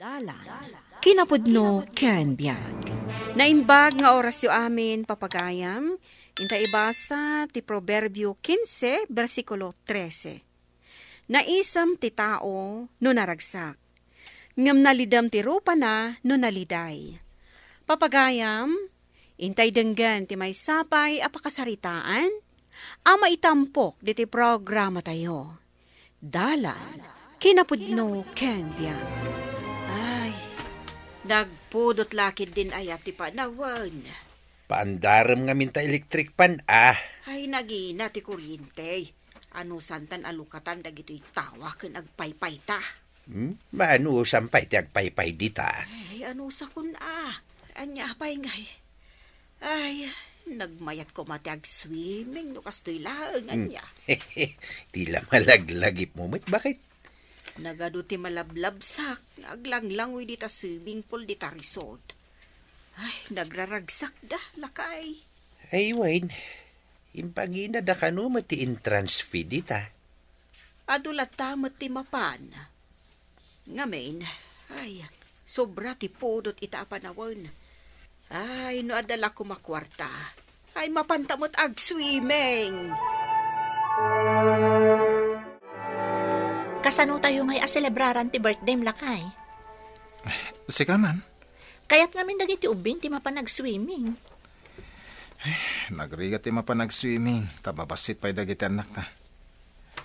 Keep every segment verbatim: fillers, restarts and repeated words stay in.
Dalan, kinapudno ken biag. Naimbag nga orasyo amin, papagayam. Inta ibasa ti Proverbio quince, bersikulo trese. Naisem ti tao no naragsak, ngem nalidem ti rupana no naliday. Papagayam, intay denggen ti maysa pay a pakasaritaan a maitampok ditoy programatayo. Dalan, kinapudno ken biag. Ay, nagpudot la ketdin aya ti panawen. Paandarem ngamin ta electric fan, ah. Ay, nagina ti kuryente. Anusantan a lukatan dagitoy tawa ken agpaypayta. Hmm? Maanusan pay ti agpaypay dita? Ay, anusakon a. Ania pay ngay? Ay, nagmayat koma ti agswimming no kastoy laeng. Hmm. Ania? Ti la malaglagipmo met, bakit? Nagadu ti malablabsak nga aglanglangoy dita swimming pool dita resort. Ay, nagraragsak da, lakay. Ay, wen, impaginada kano met ti entrance fee dita? Adu latta met ti mapan. Ngamin, ay, sobra ti pudot ita a panawen. Ay, no adda la koma kuarta, ay, mapanta met agswimming. Kasano tayo ngay a selebraran ti birthday, lakay? Sika man? Kayat ngamin dagiti ubbing ti mapan agswimming. Nagrigat ti mapan agswimming, ta mabassit pay dagiti annakta.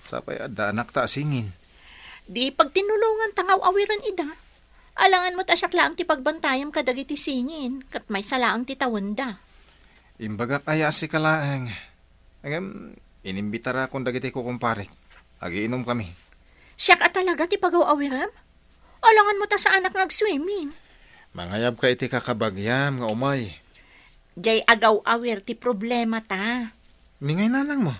Sapay adda annakta a singin. Di pagtinulonganta nga aw-awiren ida. Alangan met a siak laeng ti pagbantayam kadagiti singin, ket maysa laeng ti tawenda. Imbagak aya a sika laeng. Ngem, inimbitarakon dagiti kukumparek. Agiinumkami. Siak a talaga ti pagaw-awirem? Alangan met a saanak nga agswimming. Mangayabka iti kakabagiam nga umay. Diay agaw-awir ti problemata. Ni ngay nanangmo?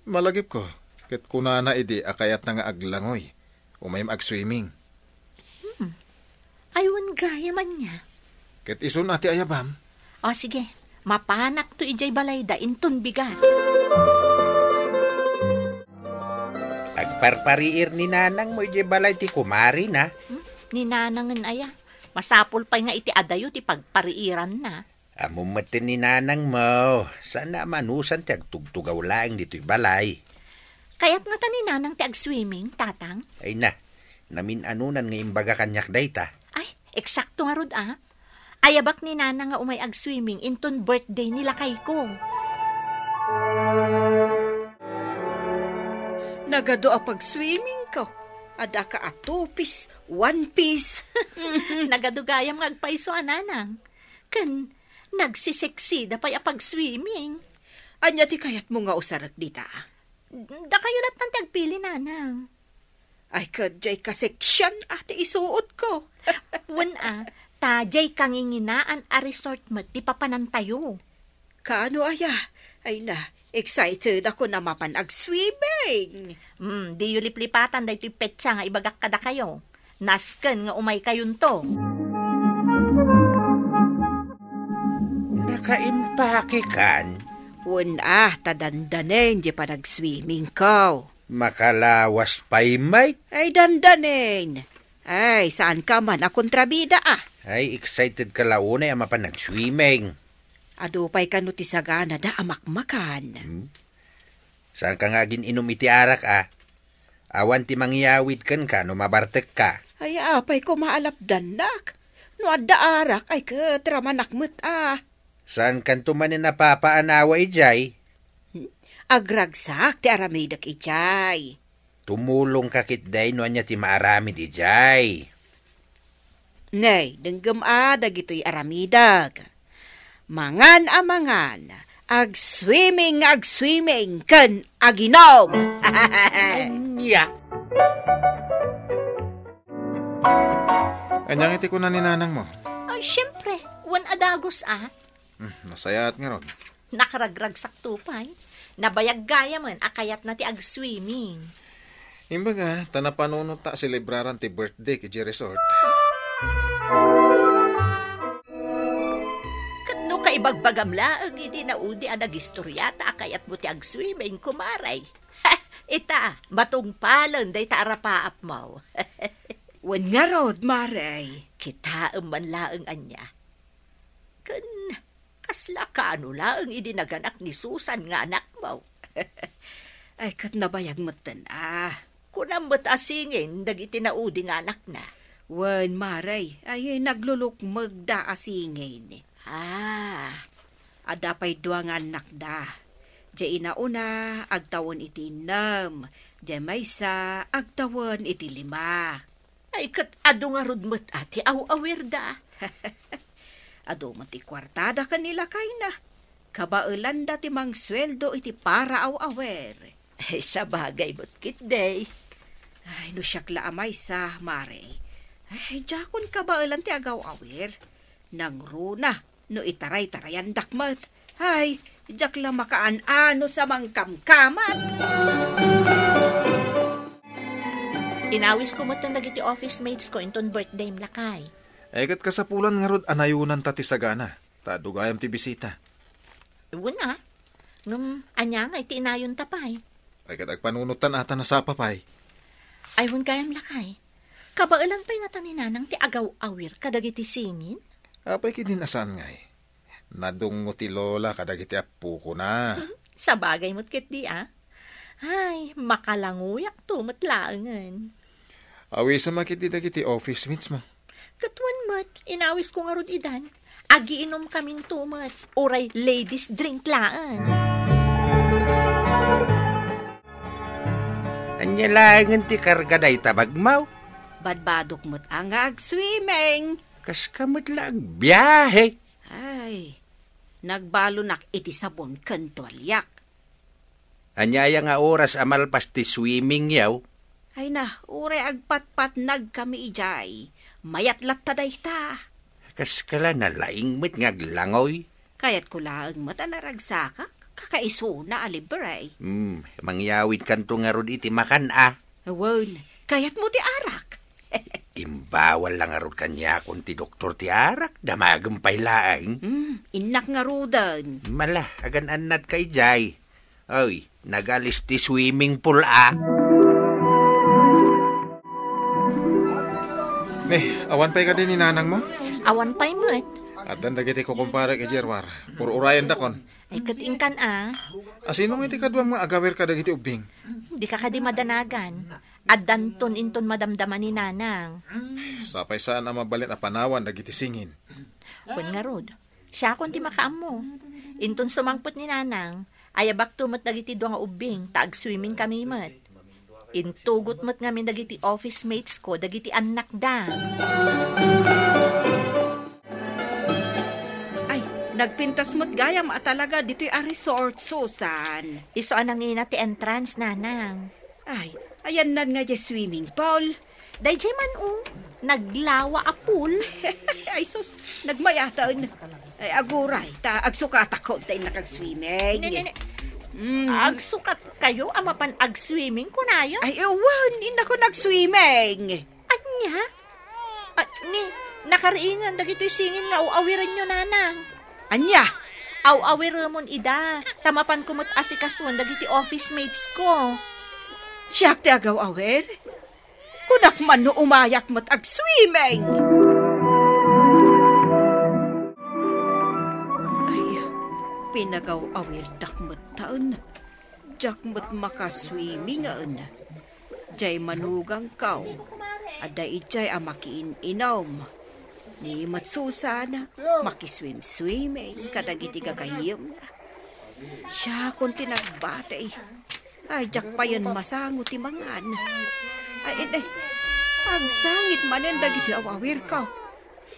Malagipko, ket kunana idi a kayatna nga aglangoy, umayem agswimming. Hmm. Ay, wen gayam ania. Ket isun a ti ayabam? O, sige. Mapanakto idiay balayda inton bigat. Agparpariir ni nanangmo idiay balay ti kumarina. Hmm? Ni nanangen aya? Masapul pay nga iti adayo ti pagpariiranna. Ammom metten ni nanangmo, saan a manusan ti agtugtugaw laeng ditoy balay. Kayat ngata ni nanang ti agswimming, tatang? Ay na, namin-anunan nga imbaga kaniak dayta. Ay, eksakto ngarud a. Ayabak ni nanang nga umay agswimming inton birthday ni lakayko. Nagadu a pagswimmingko. Adda ka a two-piece, one-piece. Nagadu gayam nga agpayso a nanang. Ken nagsiseksida pay a pagswimming. Ania ti kayatmo nga usarek dita? Dakayo lattan ti agpili, nanang. Ay, ket diay kaseksian a ti isuotko. Wen a, ta diay kanginginaan a resort met ti papanantayo. Kaano aya? Ay na, excited ako na mapan agswimming. Hmm, diyo liplipatan daytoy petsa nga ibagak kadakayo. Nasken nga umaykayonto. Nakaimpake kan? Wen a, ta dandanen diay panagswimmingko. Makalawas pay met? Ay, dandanen. Ay, saanka man a kontrabida a. Ay, excited ka la unay a mapan agswimming. Adu pay kano ti saganada a makmakan. Hmm? Saanka nga agin-inum iti arak a? Awan ti mangyawid kenka no mabartekka. Ay, apay koma a lapdannak? No adda arak, ay ket ramanak met a. Saankanto manen a papaanawa idiay? Agragsak ti aramidek idiay. Tumulongka ketdi no ania ti maaramid idiay. Nay, denggem a dagitoy aramidek. Mangan a mangan, agswimming nga agswimming, ken aginum. Ania? Ania nga iti kuna ni nanangmo? Ay, siyempre, wen a dagus a. Hmm, nasayaat ngarud. Nakaragragsakto pay. Nabayag gayamen a kayatna ti agswimming. Imbaga, ta napanunot ta a selebraran ti birthday idiay resort. Ket no kaibagbagam laeng idi naudi a nagistoriata a kayatmo ti agswimming, kumare. Ita, matungpalen dayta a rapaapmo. Wen ngarud, Mare. Kitaem man laeng ania. Ken kasla kaano laeng idi naganak ni Susan nga anakmo? Ay, ket nabayag metten a. Kunam met a singin dagiti naudi nga anakna. Wen, Mare, ay naglulukmegda a singin. Ah. Adda pay dua nga annakda. Diay inauna, agtawen iti innem. Diay maysa, agtawen iti lima. Ay, ket adu ngarud met a ti aw-awirda. Adu met ti kuartada ken ni lakayna. Kabaelanda ti mangsueldo iti para aw-awir. Ay, sabagay met ketdi. Ay, no siak la a maysa, Mare. Ay, diakon kabaelan ti agaw-awir. Nangruna no itaray-tarayandak met. Ay, diak la makaan-anos a mangkamkamat. Inawisko metten dagiti office mates ko inton birthday-m, lakay. Ay, ket kasapulan ngarud a nayonanta ti sagana, ta adu gayam ti bisita. Wen a, ngem ania ngay ti inayonta pay? Ay, ket agpanunottan a ta nasapa pay. Ay, wen gayam, lakay. Kabaelan pay ngata ni Nanang ti agaw-awir kadagiti singin? Apay ketdin a saan ngay? Nadungngo ti lola kadagiti appokona. Sabagay met ketdi a. Ay, makalangoyakto met laengen. Awisem a ketdi dagiti office mates-mo. Ket wen met, inawisko ngarud idan. Agiinumkaminto met, uray ladies drink laeng. Ania laengen ti karga dayta bagmo? Badbadok met a nga agswimming. Kaska met la agbiahe. Ay, nagbalonak iti sabon ken tualiak. Ania aya nga oras a malpas ti swimming-yo? Ay na, uray agpatpatnagkami idiay. Mayat latta dayta. Kaskala nalaing met nga aglangoy. Kayatko laeng met a naragsakak, kakaisuna a libre. Hmm, mangyawidkanto ngarud iti makan a. Wen, kayatmo ti arak? Imbawal la ngarud kaniakon ti doktor ti arak, damagem pay laeng. Hmm, innak ngaruden. Mala, agan-annadka idiay. Ay, nagalis ti swimming pool a. Ne, awan pay kadi ni nanangmo? Awan pay met. Addan dagiti kukumparek idiay ruar. Ur-urayendakon. Ay, ket inkan a. Asino nga iti kaduam nga agawir kadagiti ubbing? Dika kadi madanagan. Addanton inton madamdama ni nanang. Sapay saan a mabalin a panawan dagiti singin. Wen ngarud, siakon ti makaammo. Inton sumangpet ni nanang, ayabakto met dagiti dua nga ubbing, ta agswimming kami met. Intugot met ngamin dagiti office mates ko, dagiti annakda. Ay, nagpintas met gayam a talaga ditoy a resort, Susan. Isu a nangina ti entrance, nanang. Ay, ayanna ngay diay swimming pool? Daydiay man, o, naglawa a pool. Ay, sus, nagmayatan. Ay, aguray, ta agsukatak ta innak agswimming. Ne, ne, ne. Mm. Agsukat kayo a mapan agswimming, kunayo? Ay, wen, innakon agswimming. Ania? Ah, ni, nakariingan dagiti singin nga aw-awirenyo, nanang. Ania? Aw-awiremon ida, ta mapanko met asikasuen dagiti office mates ko. Siak ti agaw-awir? Kunak man no umayak met agswimming. Ay, pinagaw-awirdak met taen. Diak met makaswimmingen. Diay manugangko, adda idiay a makiin-inum. Ni met Susan, makiswim-swimming kadagiti gagayyemna. Siakon ti nagbati. Ay, diak payen masango ti mangan. Ay, inay, agsangit manen dagiti aw-awirko.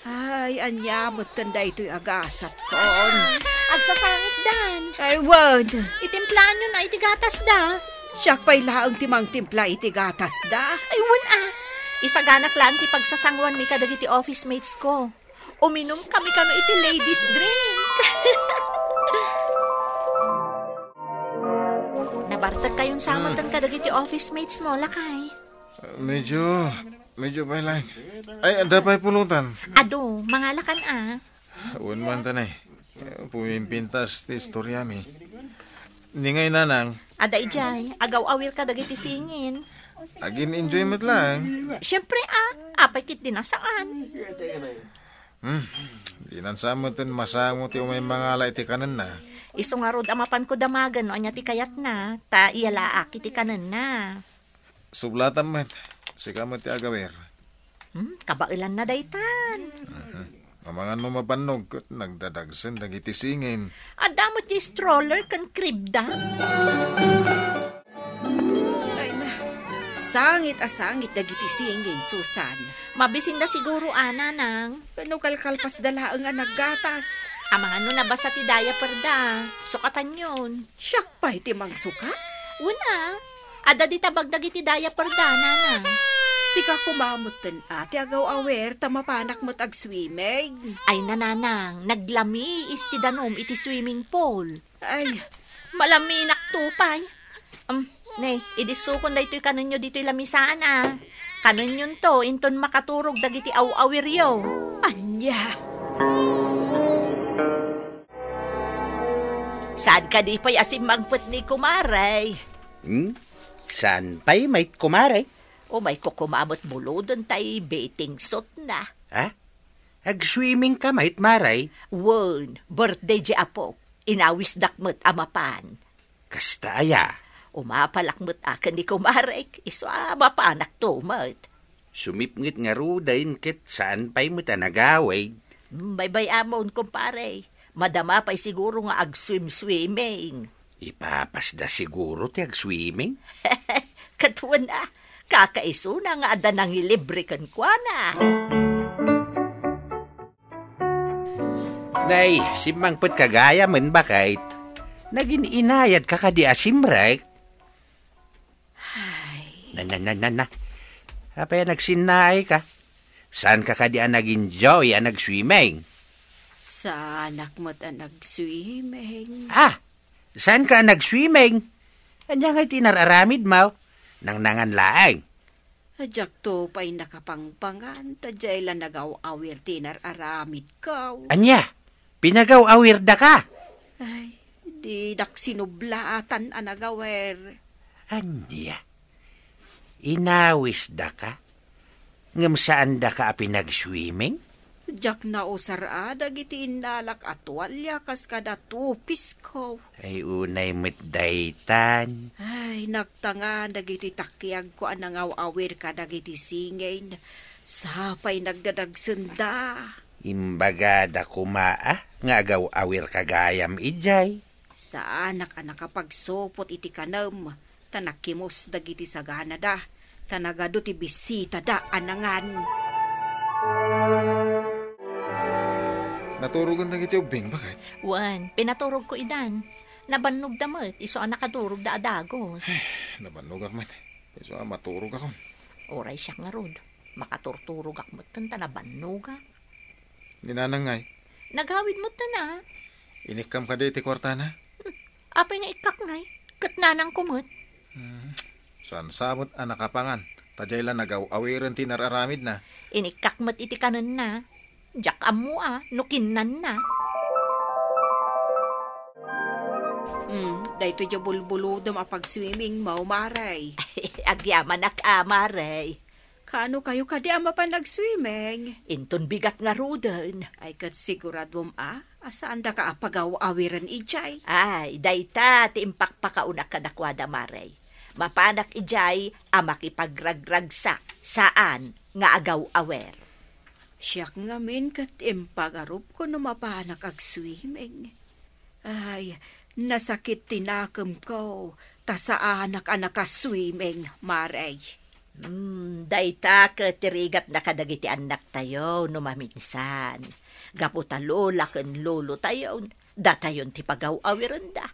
Ay, ania metten daytoy a gasatkon? Agsasangitdan. Ay, wen. Itimplaanyon a iti gatasda. Siak pay laeng ti mangtimpla iti gatasda. Ay, wen a. Isaganak laeng ti pagsasanguanmi kadagiti office mates ko. Uminum kami kano iti ladies drink. Nabartek kayon sa metten kadagiti office mates mo, lakay? Medyo, medyo pay laeng. Ay, adda pay pulutan. Adu, mangalakan a. Wen man tanay. Pumimpintas ti istoriami. Ni ngay nanang. Adda idiay, agaw-awir kadagiti singin. Agin-enjoy met laeng. Siempre, a. Apay ket di nasaan. Hmm, dinan sa metten masango ti umay mangala iti kanenna. Isu ngarud a mapanko damagen no ania ti kayatna, ta iyalaak iti kanenna. Sublatam met, sika met ti agawer. Hmm, kabaelanna daytan. Mhm. Amangan no mabannog ket nagdadagsen dagiti singin. Adda met ti stroller ken crib da. Ay na, sangit a sangit dagiti singin, Susan. Mabisinda siguro, a, nanang. Ken no kalkalpasda laeng a naggatas. Amangan no nabasa ti diaper da. Sukatanyon. Siak pay ti mangsuka? Wen a. Adda di tabag dagiti diaper da, nanang. Sika koma metten a ti agaw-awer ta mapanak met agswimming. Ay, nanang, naglamiis ti danum iti swimming pool. Ay. Malaminak to pay. Um, ne, idissukon daytoy kanenyo ditoy lamisaan, a. Kanenyon to, inton makaturog dagiti aw-awiryo. Ania? Saan kadi pay a simmangpet ni kumare? Hmm? Saan pay met kumare? Umayko koma met buloden tay bathing suit na. Ha? Agswimming ka met, mare? Wen, birthday di apok. Inawisdak met a mapan. Kasta aya? Umapalak met a ken ni kumarek, isu a mapanak to met. Sumipnget ngaruden ket saan pay met a nagawid. Hmm, baybay-amon, kumpare. Madama pay siguro nga agswim-swimming. Ipapasda siguro ti agswimming? Ket wen a, kakaisuna nga adda nangilibre kenkuana. Nay, simmangpet ka gayamen, baket. Nagin-inayad ka kadi a simrek? Ay. Na, na, na, na, na. Apay a nagsinnaay ka? Saan ka kadi a nag-enjoy a nag-swimming? Saanak met a nag-swimming. Ah, saan ka a nag-swimming? Ania ngay ti inar-aramid mo? Nangnangan laeng. Diakto pay nakapangpangan, ta diay la nagaw-awir ti inar-aramidko. Ania? Pinagaw-awirda ka? Ay, didak sinublaatan a nagawer. Ania? Inawisda ka? Ngem saanda ka a pinag-swimming? Diak nausar a dagiti innalak a tualia kas kada tupisko. Ay, unay met daytan. Ay, nagtangan dagiti takiagko a nangaw-awir kadagiti singin. Sapay nagdadagsenda. Imbagada koma a nga agaw-awir ka gayam idiay. Saanak a nakapagsupot iti kanem, ta nakimos dagiti saganada, ta nagadu ti bisitada a nangan. Naturogen dagiti ubbing, baket? Wen, pinaturogko idan. Nabannogda met, isu a nakaturogda a dagus. Nabannogak met. Isu a maturogakon. Uray siak ngarud, makaturturogak metten ta nabannogak. Ni nanang ngay? Nagawid metten a. Inikkam kadi iti kuartana? Hmm, apay nga ikkak ngay? Ket nanangko met. Hmm, saan sa met a nakapangan, ta diay la nagaw-awiren ti inar-aramidna. Inikkak met iti kanenna. Diak ammo a no kinnanna. Hmm, daytoy diay bulbulodem a pag-swimming mo, Mare. Agyamanak a, Mare. Kaano kayo kadi a mapan ag-swimming? Inton bigat ngaruden. Ay, ket siguradom a, a saandaka a pagaw-awiren idiay. Ay, dayta ti impakpakaonak kadakuada, Mare. Mapanak idiay a makipagragragsak, saan nga agaw-awer. Siak ngamin ket impagarupko no mapanak ag-swimming. Ay, nasakit ti nakemko, ta saanak a nakaswimming, Mare. Hmm, dayta ket ti rigatna kadagiti annaktayo no maminsan. Gapu ta lola ken lolotayo, datayon ti pagaw-awirenda.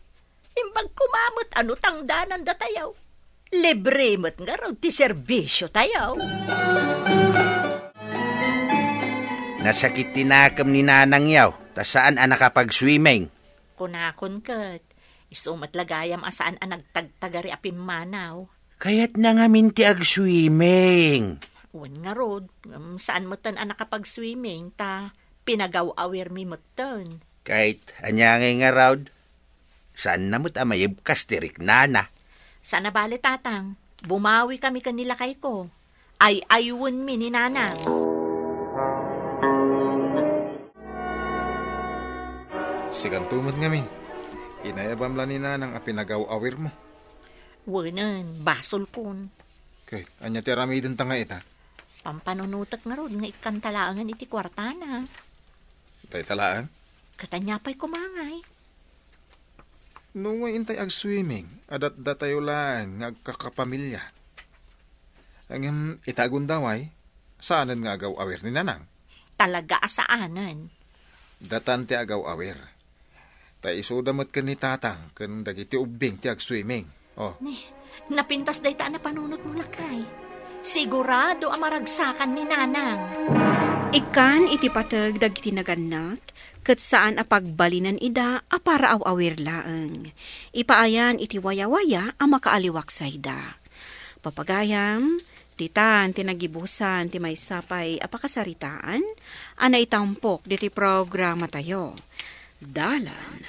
Imbag koma met a no tangdanan datayo. Libre met ngarud ti serbisiotayo. Nasakit ti nakem ni nanangyo, ta saan a nakapag-swimming. Kunakon ket, isu met la gayam a saan a nagtagtagari a pimmanaw. Kayatna ngamin ti ag-swimming. Wen ngarud, ngem saan metten a nakapag-swimming, ta pinagaw-awirmi metten. Ket ania ngay ngarud? Saanna met a maibkas ti riknana. Saan a bale, Tatang. Bumawi kami ken ni lakayko. Ay-aywenmi ni Nanang. Sikanto met ngamin. Inayabam la ni Nanang a pinagaw-awirmo. Wenen, basolkon. Ket ania ti aramidenta nga ita? Pampanunotek ngarud nga ikkanta laengen iti kuartana. Dayta laeng? Ket ania pay koma ngay? No way intay agswimming, adda datayo laeng nga agkakapamilya. Ngem ita a gundaway, saanen nga agaw-awir ni Nanang? Talaga a saanen. Datan ti agaw-awir. Ta isuda met ken ni Tatang ken dagiti ubbing ti agswimming. Oh. Ni, napintas dayta a napanunotmo, lakay. Sigurado a maragsakan ni Nanang. Ikkan iti pateg dagiti nagannak, ket saan a pagbalinen ida a para aw-awir laeng. Ipaayan iti wayawaya a makaaliwak sayda. Papagayam, ditan ti nagibusan ti maysa pay a pakasaritaan a naitampok diti programatayo. Dalan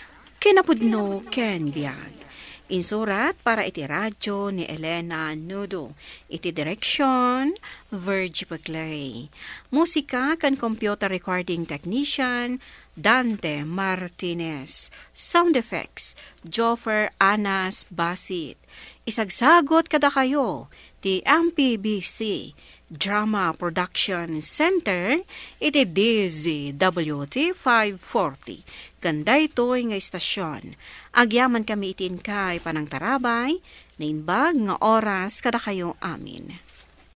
ken napudno ken biag. Insurat para iti radyo ni Elena Nudo. Iti direksyon, Virgie Peclay. Musika ken computer recording technician, Dante Martinez. Sound effects, Joffer Anas Basit. Isagsagot kadakayo ti M P B C Drama Production Center iti D Z W T five forty. Ken daytoy nga istasyon, agyaman kami iti inkay panangtarabay, naimbag nga oras kadakayo amin.